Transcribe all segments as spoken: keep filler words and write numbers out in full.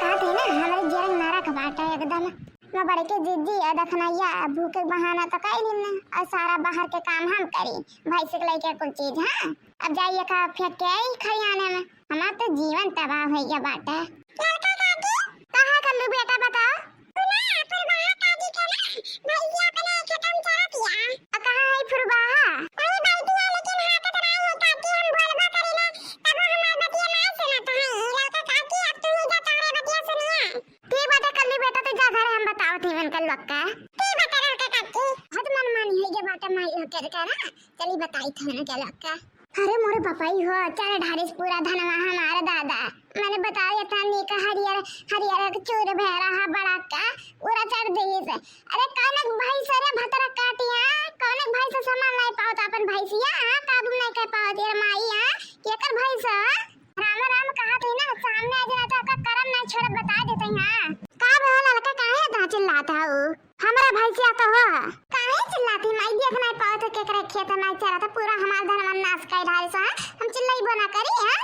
बात है ना, हमरे जरंग नरक बाटे एकदम। मैं बड़के जिज्जी और दखनैया भूखे के बहाना तो कई दिन ना, और सारा बाहर के काम हम करी, भैंस के लेके कुल चीज। हाँ, अब जाइए का फेंक के आई खरियाने में, हमार तो जीवन तबाह हो गया बाटे। ललका काकी, कहाँ कल्लू बेटा बताओ? सुना, अपन बड़ा काकी के ना भैंसिया अपने खेतम चरा दिया। आ कहाँ है फुरबाहा? अरे बैठिया, लेकिन हाकत नाई है काकी, हम बोलबो करेला, तब हमार बतिया नाई सुनत है। ललका काकी, अब तू ही जा, तोहरे बतिया सुनिए। ठीक बाटे कल्लू बेटा, तू जा घरे, हम बतावत ही उनके लोग का। ठीक बाटे ललका काकी। बहुत मनमानी है ये बाटे माई लोग के ना, चली बताई थे उनके लोग का। अरे मोरे पपाई हो, चर ढारिस पूरा धनवा हमार दादा। मने बताओ, इतना नीक हरियर, हरियर चूर भय रहा बड़ा का, पूरा चर देइस। अरे कौन भैंस रे भतरा काटी, हाँ? कौन भैंस संभाल नहीं पावत अपन भैंसिया, हाँ? काबू नहीं कर पावत यार माई, हाँ? केकर भैंस, हाँ? राम राम कहा थी ना, सामने आ जाना तो का करम नहीं छोड़ बता देते, हाँ? का बे हो ललका, काहे इतना चिल्लात हऊ? हमरा भैंसिया तो हो। काहे चिल्लाती माई, देख नहीं पावत हो केकरे खेत में चरत, पूरा हमार धनवा नाश कर ढारिस, हाँ? हम चिल्लाइबो ना करी, हाँ?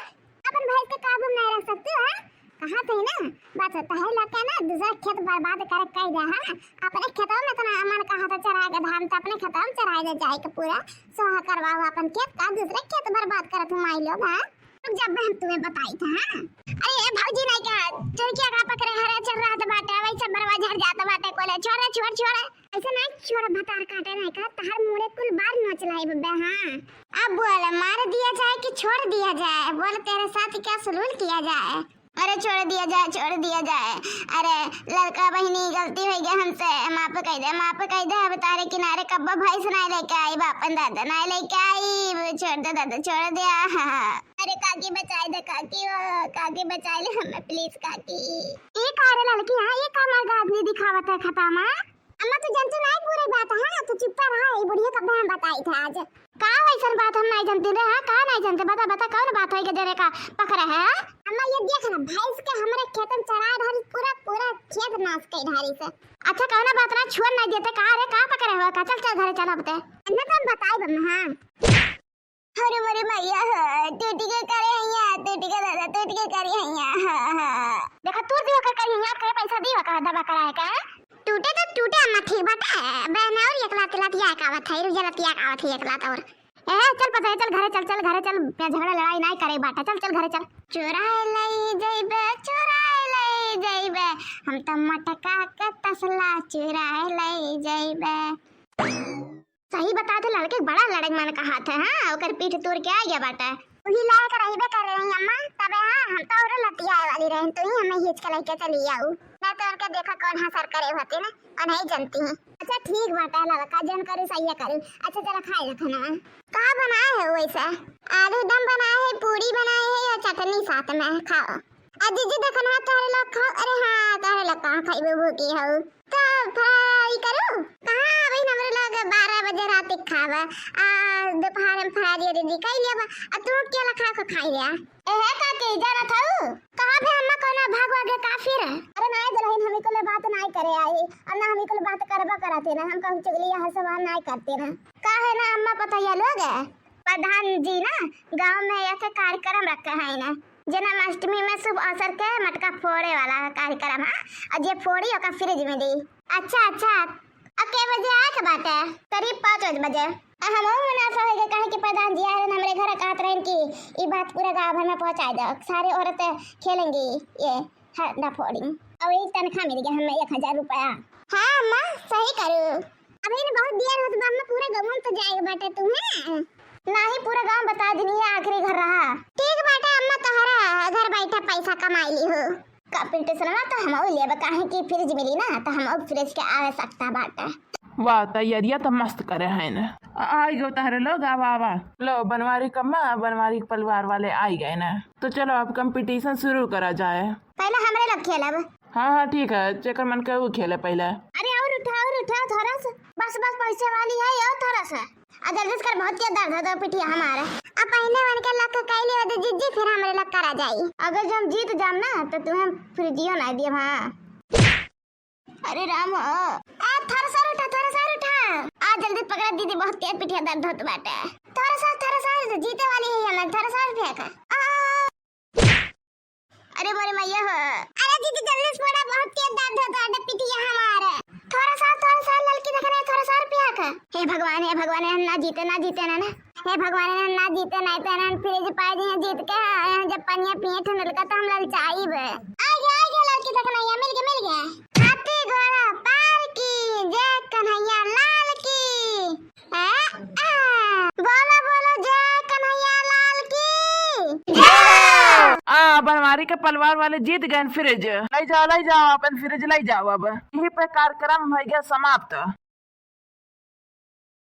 अपन भैंस के काबू में नहीं रख सकती, हाँ? कहा थे ना, बात होता है लड़का ना, दूसरा खेत बर्बाद कर कह दे, हाँ? अपने खेतवा में इतना मन कहा था चराए के धान, तो अपने खेतवा में चराए दे जाए के पूरा सोहा करवाओ अपन खेत का, दूसरे खेत बर्बाद करत हूँ माई लोग, हाँ? रुक जा, बहन तुम्हें बताई था, हाँ? अरे, ए भौजी नहीं का, चुरकिया का पकड़े हरे चल रहा था बाटे, वही सब बरवा झड़ जाता बाटे, कोले, छोड़ रे, छोड़, छोड़। ऐसे नहीं छोड़, भतार काटे नहीं का, तहार मुड़े कुल बार नोच लाई बब्बे, हाँ? अब बोल, मार दिया जाए कि छोड़ दिया जाए? बोल, तेरे साथ क्या सलूल किया जाए? अरे, छोड़ दिया जाए, छोड़ दिया जाए। अरे, ललका बहिनी, गलती हो गया हमसे, माफ कर दे, माफ कर दे। अब तारे किनारे कब्बा भैंस नहीं लेके आई, बापन दादा नहीं लेके आई, छोड़ दे दादा, छोड़ दिया। अरे काकी बचाई दे काकी, ओ काकी बचाई ले हमें please काकी। ए का रे ललकी, हाँ, ये का मर्द आदमी दिखावत है खता मा? अम्मा तू जनतू नहीं पूरी बात, हाँ, तू चुप रहा, ये बुढ़िया कब हम बताई था आज। का वैसन बात हम नहीं जानते रहे, हाँ, का नहीं जानते, बता, बता, कौन बात है के जरे का पकड़ा है, हाँ? अम्मा ये देख ना, भैंस के हमरे खेतन चरा ढारी, पूरा, पूरा खेत नाश कर ढारी से। अच्छा, कौन बात ना, छोड़ नहीं देते, का रे, का पकड़े हुआ, का? चल, चल, घरे चल, अब ते। ना तो हम बताई बम, हाँ। अरे मोरे मैया, हाँ, टूट के करे हैया, टूट के दादा, टूट के करे हैया, हाँ, हाँ। देखा, तू दियो का कहीं याद करे, पैसा दियो का दवा कराए का? टूटे तो टूटे, अम्मा ठीक बाटे, बहन और एक लात, लात या का आवत है, रुझे लात या का आवत है, एक लात और। ए, चल पता है, चल घरे चल, चल घरे चल, यहाँ झगड़ा लड़ाई नहीं करे बाटे, चल, चल घरे चल। चुराए ले जइबे, चुराए ले जइबे, हम तो मटका के तसला चुराए ले जइबे। सही बता तो लड़के बड़ा लड़क मन का हाथ है, हाँ, ओकर पीठ तोड़ के आ गया बाटे। वही लायक रहिबे कर रही अम्मा, तबे हाँ, हम तो और लतियाए वाली रहे, तू ही हमें खींच के लेके चली आऊ, नहीं तो उनके देखा कौन हसर करे होते ना, और नहीं जानती है। अच्छा ठीक बाटे ललका, जन करू सही करू। अच्छा चला खाए ला खाना। का बनाए है वैसे? आलू दम बनाए है, पूरी बनाए है और चटनी साथ में, खाओ। आ जीजी देखन हाँ तोहरे लोग खाओ। अरे हाँ, तोहरे लोग कहाँ खाइबे, भूखी हऊ। तो फरारी करू। कहाँ अभी हमरे लोग बारह बजे रात के खाबा। आ दोपहर में फरारी रेडी कर लेबा। आ तू अकेला खा के खाई लिया। ए है काकी, जानत हऊ? कहाँ भी अम्मा कौनो भागवा के का फिर? अरे नाय दुल्हन, हमी कुल बात नाय करे आई। और ना हमी कुल बात करबा करते ना। हम कहूँ चुगली यहाँ सब नाय करते ना। का है ना अम्मा पता ये लोग है? प्रधान जी ना गाँव में एक कार्यक्रम रखे हैं ना, जन्माष्टमी में शुभ अवसर के मटका फोड़े वाला कार्यक्रम है, और जे फोड़ी ओका फ्रिज में दी। अच्छा, अच्छा, अब के बजे आए के बाटे? करीब पाँच बजे। आ, हम मुनाफा होइगे, काहे कि प्रधान जी आए रहन हमरे घर, कहत रहन कि ई बात पूरा गाँव भर में पहुँचाए दो, सारे औरत खेलेंगी ये हंडा फोड़ी। और एक तनख्वाह मिल गया हमें एक हजार रुपया। हाँ अम्मा, सही करू। अबे ने बहुत देर होत बा, अम्मा, पूरा गाँव में तो जाए के बाटे तुम्हें। नाही, पूरा गाँव बता देनी, ये आखिरी घर रहा। ठीक बाटे अम्मा, तोहरा घर बैठा पैसा कमाई ली हो। का पिंटू सोनवा, तो हम लेबे, काहे कि फ्रिज मिली ना, तो हम फ्रिज के आवश्यकता बाटे। वाह, तैयारियां तो मस्त करे हैं ना। आ, आई गो तहरे लोग, आवा, आवा। लो, बनवारी कम्मा, बनवारी के परिवार वाले आई गए ना। तो चलो, अब competition शुरू करा जाए। पहले हमरे लोग खेलब। हाँ, हाँ, ठीक है, जेकर मन करे वो खेले पहले। अरे, और उठा, और उठा थोड़ा सा। बस, बस, पहुँचे वाली है, और थोड़ा सा। आ, जल्दी से कर, बहुत तेज दर्द होता है पिठिया हमारा। अब पहले उनके लोग के कई लेवे दे जीजी, फिर हमरे लोग करा जाई। अगर जो हम जीत जाम ना, तो तुम्हें फ्रिजियो ना दिए, हाँ। अरे राम हो। आ, थोड़ा सा उठा, थोड़ा सा उठा। आ, जल्दी पकड़ा दीदी, बहुत तेज पिठिया दर्द होत बाटे। थोड़ा सा, थोड़ा सा, जीते वाली है हमें, थोड़ा सा और फेंक। आ। अरे मोरे मैया हो। अरे जीजी, जल्दी से फोड़ा, बहुत तेज दर्द होता है पिठिया हमारे। थोड़ा सा, थोड़ा सा ललकी देखना है, थोड़ा सा और पिया का। हे भगवान, हे भगवान, हम ना जीते, ना जीते ना, ना। हे भगवान, हम ना जीते, नहीं तो ना फ्रिज पाए जी जीत के, हम जब पनिया पिए ठंड लगा तो हम ललचाई बे। आ गया, आ गया ललकी देखना है, मिल गया, मिल गया। हाथी घोड़ा पालकी, जय कन्हैया लाल की। आ, आ, बोलो, बोलो, जय कन्हैया लाल की। आ, बनवारी के पलवार वाले जीत गए फ्रिज। ले जाओ, ले जाओ, अपन फ्रिज ले जाओ। अब यही पे कार्यक्रम हो गया समाप्त।